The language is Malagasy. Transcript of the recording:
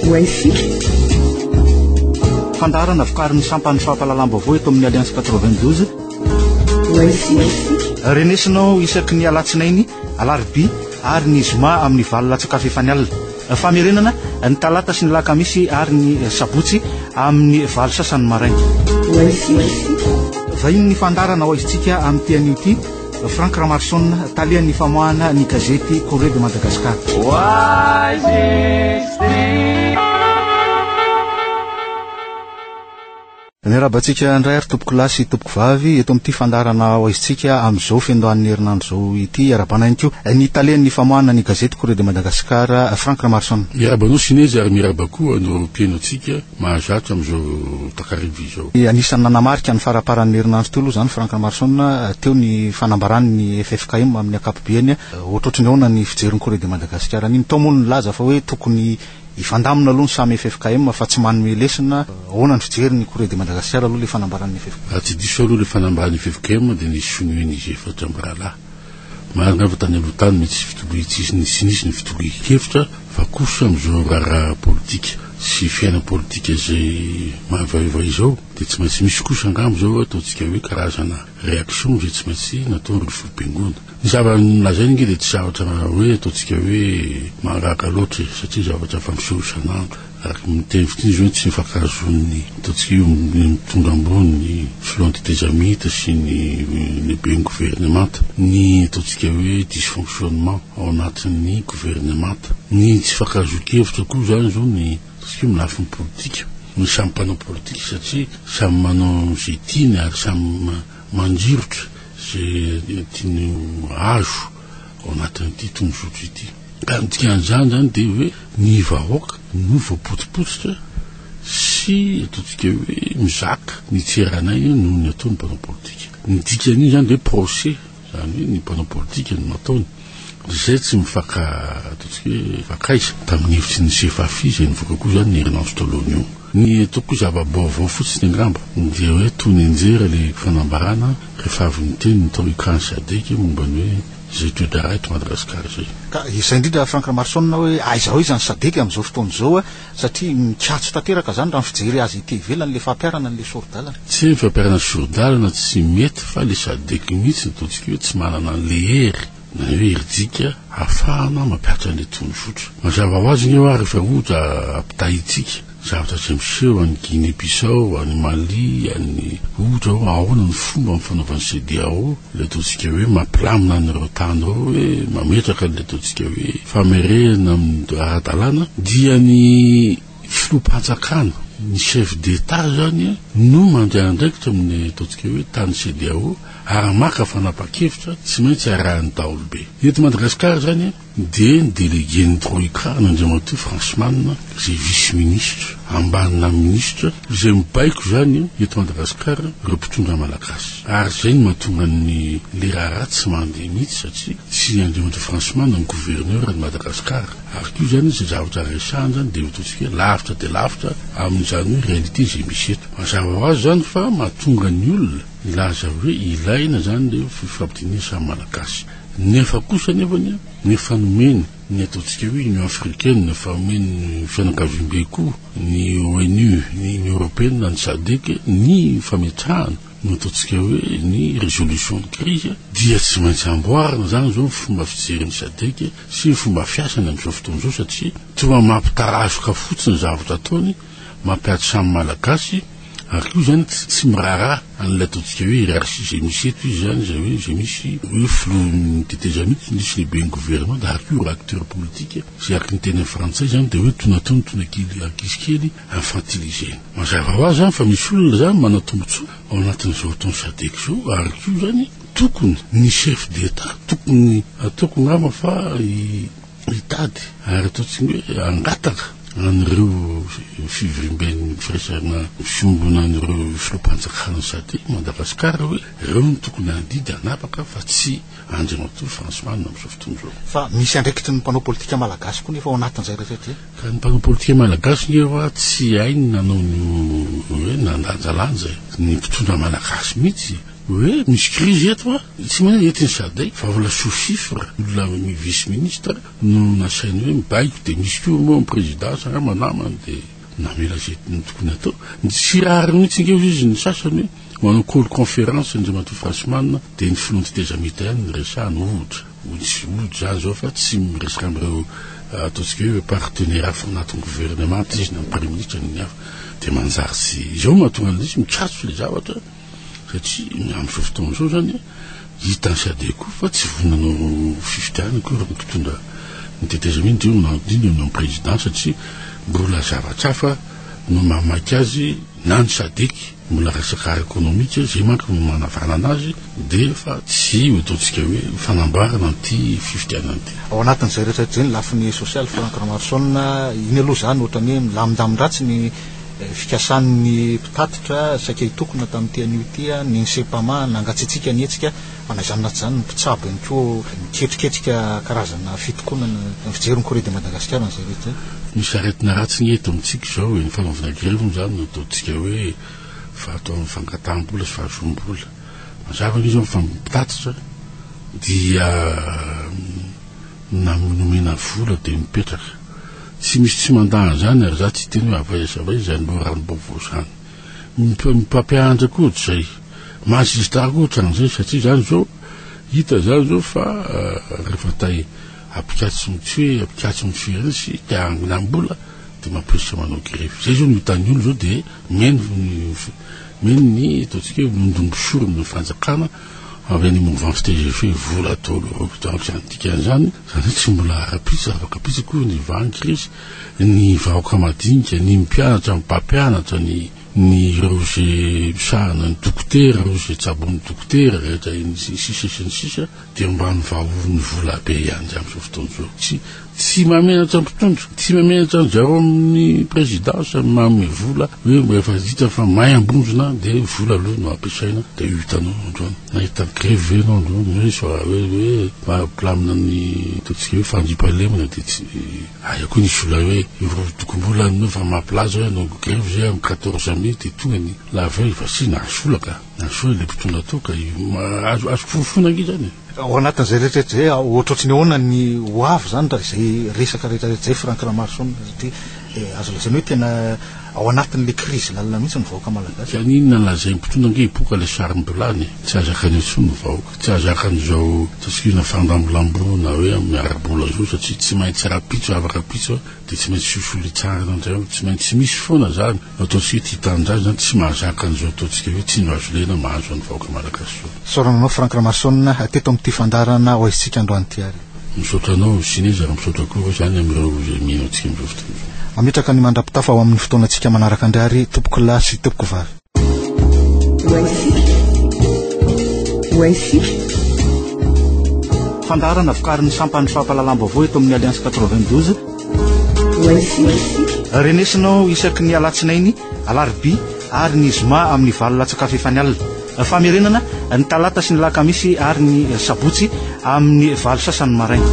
Ho Fandaharana vokarin'ny sampan'ny fampahalalam-baovao eto amin'ny Alliance 92. Ho Renesinao isaky ny alatsinainy, alarobia ary ny zoma amin'ny valo latsaka fahefany alina. Famerenana ny talata sy ny lakamisy ary ny sabotsy amin'ny valo sasany maraina. Vahinin'ny fandaharana ho aizintsika amin'ity anio ity, Franck Ramarson, talehan'ny famoahana ny gazety Courrier de Madagascar. Miarahaba antsika indray ary tompoko lahy sy tompoko vavy eto amin'ity fandaharana ho aizintsika amin'izao fiandohan'ny herinandro izao ity. Iarahabana ihany koa ny talen'ny famoahana ny gazety Courrier de Madagascar, Franck Ramarson. Miarahaba anao Sinezy ary miarahaba koa an'ireo mpihaino antsika mahazatra amin'izao takariva izao. Anisan'ny nanamarika ny faramparan'ny herinandro teo aloha izany Franck Ramarson, teo ny fanambaran'ny ffkm amin'ny ankapobeny. Ohatrohatry ny ahoana ny fijerin'ny Courrier de Madagascar an'iny? Tao moa no nilaza fa hoe tokony Hifandamina aloha ny samy ffkm fa tsy manome lesona, ahoana ny fijery ny Courrier de Madagascar aloha le fanambaran'ny ffkm? Raha tsy diso aloha le fanambaran'ny ffkm dia nisy sonoen'izy efatra mirahalahy. Marina fa tany aloha tany mety tsy fitolohi tsy nisy ny fitolohin-kevitra fa kosa amin'izao raharaha politika sy fiainam-politika izay mavaivay izao dia tsy maintsy misy kosa angamba izao ataontsika hoe karazana réaction izay tsy maintsy nataon'ireo filoham-piangonana. Ny zavatra nolazainy ange dia tsy zavatra hoe ataontsika hoe mahagaga loatra e, satria zavatra efa miseho isan'andro. Araka ny miteny fotsiny izy hoe tsy mifankahazoan'ny ataontsika io ny mitondra ambony, ny filohan'ny tetezamita sy ny lehiben'ny governemanta, ny ataontsika hoe dysfonctionnement ao anatin'ny governemanta. Ny tsy fifankahazoan-kevitra koa izany izao ny ataontsika hoe amin'ny lafiny politika, ny samy mpanao politika satria samy manao izay tiany ary samy mandrirotra izay tiany ho azo ao anatin'ity tondrozotra ity. Ka ny dikan'izany izany dia hoe ny vahoaka no voapotsipotsitra sy ataontsika hoe mizaka ny tsy eranay noho ny ataon'ny mpanao politika. Ny dikan'iny izany dia hoe procès, izany hoe ny mpanao politika no nataony. Izay tsy mifaka ataontsika hoe fakaiza tamin'ny hevitry ny Sefafi izay nivoaka koa izany ny herinandro talohany io. Ny ataoko hoe zava-baovao fotsiny angamba dia hoe toa nianjera ilay fanambarana rehefa avy niteny ny tao Ikran Sadec momba ny hoe izay toe-draharaha eto Madagasikara izay. Ka izay indrindra Franck Ramarson hoe aiza ho aiza ny Sadec amin'izao fotoana izao satria mikatso tanteraka izany raha ny fijery azy ety ivelany ilay fampiharana an'ilay sori-dalana. Tsy hoe ny fampiharana sori-dalana tsy mety fa ilay Sadec mihitsy no ataontsika hoe tsy manana an'ilay hery na hoe herijika hahafahana mampihatra an'ilay tondrozotra. Mazava ho azy anie hoa rehefa ohatra ampitahintsika zavatra izay miseho any Guinée Bissau, any Mali, any ohatra hoe ahoana ny fomba amin'ny fanaovan'ny CEDEAO ilay ataontsika hoe mampilamina an'ireo tany ireo hoe mametraka an'ilay ataontsika hoe famerehana amin'ny ara-dalàna dia ny filoham-panjakana, ny chef d'Etat izany no mandray andraikitra amin'ny ataontsika hoe tany CEDEAO ary maka fanapahan-kevitra tsy maintsy arahin'ny daholobe. Eto Madagasikara izany dia ny délégué-n'ny Troika, an'Andriamatoa Fransman, izay vice-ministre, ambanina minisitra, izay mibaiko izany eto Madagasikara ireo mpitondra malagasy. Ary izay no mahatonga ny le raharaha tsy mandeha mihitsy satria tsy Andriamatoa Fransman no gouverneur an'i Madagasikara. Ary koa izany izay zavatra resahana izany dia ataontsika hoe lavitra dia lavitra amin'izany hoe réalité izay misy eto. Mazava ho azy izany fa mahatonga ny olona hilaza hoe ilaina izany ilay fifampidinihana samy malagasy. Nefa kosa anefany ny efa nomeny ny ataontsika hoe Union Africaine, efa omeny ny fianakaviambe koa, ny ONU, ny Union Européenne, ny Sadec, ny fametrahana ny ataontsika hoe ny résolution de crise dia tsy maintsy amboarina izany izao ny fomba fijerin'ny Sadec sy ny fomba fiasany amin'izao fotoana izao satria toa mampitarazoka fotsiny ny zavatra ataony mampiady samy Malagasy ary koa izany tsy miraharaha an'ilay ataontsika hoe hiérarchie izay misy eto izy izany, izay hoe izay misy hoe filohan'ny tetezamita, nisy lehiben'ny gouvernement ary koa ireo acteurs politiques izay araka ny teny amin'ny frantsay izany dia hoe tonatony tonakely ankizy kely infantilisena. Mazava ho azy izany fa misy olona izany manana tombontsoa ao anatin'izao ataon'ny Sadec izao ary koa izany tokony ny chef d'Etat tokony ataoko angamba fa i Hitady ary ataontsika hoe hangataka an'ireo fivoriamben'ny firaisana fiombona an'ireo filoham-panjakana sadc Madagascar hoe ireo no tokony handidy hanapaka fa tsy Andriamatoa François amin'izao fotoana izao. Fa misy andraikitry ny mpanao politika malagasy koa nefa ao anatin'izay rehetra izay. Ka ny mpanao politika malagasy nge hoa tsy hainy nanao ny hoe nandanjalanja e. Ny mpitondra malagasy mihitsy. Hoe misy crise eto a, tsy maninona entin'ny Sadec fa olona sous chiffre, olona vice ministre no nasainy hoe mibaiko dia misy koa moa ny présidence angamba namany dia namela izay tokony hatao. Tsy rariny mihitsy ange hoy izy ny sasany hoe manao call conférence Andriamatoa Frasman dia ny filohan'ny tetezamita ihany no resahany ohatra. Ohatra izany izao fa tsy miresaka amin'ireo ataontsika hoe partenaires hafa anatin'ny gouvernement izy na ny praiminisitra na ny hafa dia manjary tsy izao no mahatonga an'izy mikatso ilay zavatra. Satria amin'izao fotoana izao izany hitan'ny Sadec koa fa tsy vonona hanao fifidianana akory ny mpitondra ny tetezamita io na indrindra ny président satria mbola zavatra hafa no mahamaika azy na ny Sadec mbola resaka ara-ekonomika izay manko no manavanana azy dia efa tsy ho ataontsika hoe fanamboarana an'ity fifidianana ity. Ao anatin'izay rehetra izay ny lafiny sosialy Franck Ramaroson, iny aloha izany ohatran'ny hoe milamindamin-dratsy ny Fikasan'ny mpitatitra saika hitokona tamin'ity anio ity ny Sempama nangatsiatsiaka ny hetsika fa na izany na tsy izany ny mpitsabo ihany koa miketriketrika karazana fitokonana. Ny fijerin'ny Courrier de Madagascar an'izay rehetra izay. Misy aretina ratsy anie eto amintsika izao e, ny fanaovana grevy moa izany no ataontsika hoe fa atao amin'ny fangataham-bola sy fahazoam-bola. Mazava anie izao fa ny mpitatitra dia nomena vola dia mipetraka. Tsy misy tsy mandà an'izany ary za tsy hiteny hoe avy aiza sy avy aiza izany loharanom-baovao izany. Ny mpampianatra koa ohatr'izay, magistrat koa ohatran'izay satria izany izao hita izany izao fa rehefa tay hampikatso ny tsy hoe hampikatso ny firenena sy te hangonam-bola dia mampirisika manao grevy. Izay izao no hitan'ny olona izao dia mino mino ny ataontsika hoe mondom-pisorona ny fanjakana Avy any mouvance TGV vola daholo ireo donc zany dikan'izany zany hoe tsy mbola ara-pitsy afaka pitsy akory ny vaha ny krizy ny vahoaka madinika ny mpianatra ny mpampianatra ny ny ireo ze misahana ny dokotera ireo ze tsabon'ny dokotera rehetra ny sisa sy ny sisa dia mba mivahorin'ny vola be ihany zany amin'izao fotoana izao tsy Tsy mahamenatra mpitondra, tsy mahamenatra an zareo amin'ny présidence manome vola hoe rehefa hita fa may ambonjona dia vola aloha no ampiasaina dia io hitanao androany. Nahita grevy ve ianao androany hoe sa hoe hoe mampilamina ny ataontsika hoe fandriampahalemana dia tsy aia koa nisy olona hoe ireo tokom-bola no efa mampilaza hoe hanao grevy zay amin'ny 14 mai dia tonga ny la veille fa si nahazo vola ka. Nahazo vola ilay mpitondra teo ka azo azo porofoina ange izany e. Ao anatin'izay rehetra rehetra izay, ohatrohatry ny ahoana ny ho avy izany raha izay resaka rehetra rehetra izay Franck Ramaroson satria azo lazaina hoe tena ao anatin'ilay krizy lalina mihitsy ny vahoaka malagasy. Ka n'inona lazain'ny mpitondra ange hipoka ilay sarim-bilany e! Tsy ahazakany intsony ny vahoaka, tsy ahazakany izao ataontsika hoe na fandambolamboana hoe amin'ny ara-bola izao satria tsy maintsy rahampitso afaka-pitso dia tsy maintsy fifolitsahana indray, tsy maintsy misy foana izany. Ataontsika hoe tia tanindrazana izany tsy mahazaka an'izao ataontsika hoe tsindry hazo lena mahazo an'ny vahoaka malagasy izao. Isaorana anao Franck Ramason teto amin'ity fandaharana ho aizintsika androany ity ary. Misaotra anao Sineza ary misaotra koa ireo izany amin'ireo izay mino antsika amin'izao fotoana izao. Mametraka ny mandra-pitafa ho amin'ny fotoanantsika manaraka indray ary tompokolahy sy tompokovavy. Fandaharana vokarin'ny sampan'ny fampahalalam-baovao eto amin'ny Alliance 92. Renesinao isaky ny alatsinainy, alarobia ary ny zoma amin'ny valo latsaka fahefany alina. Famerenana ny talata sy ny lakamisy ary ny sabotsy amin'ny valo sasany maraina.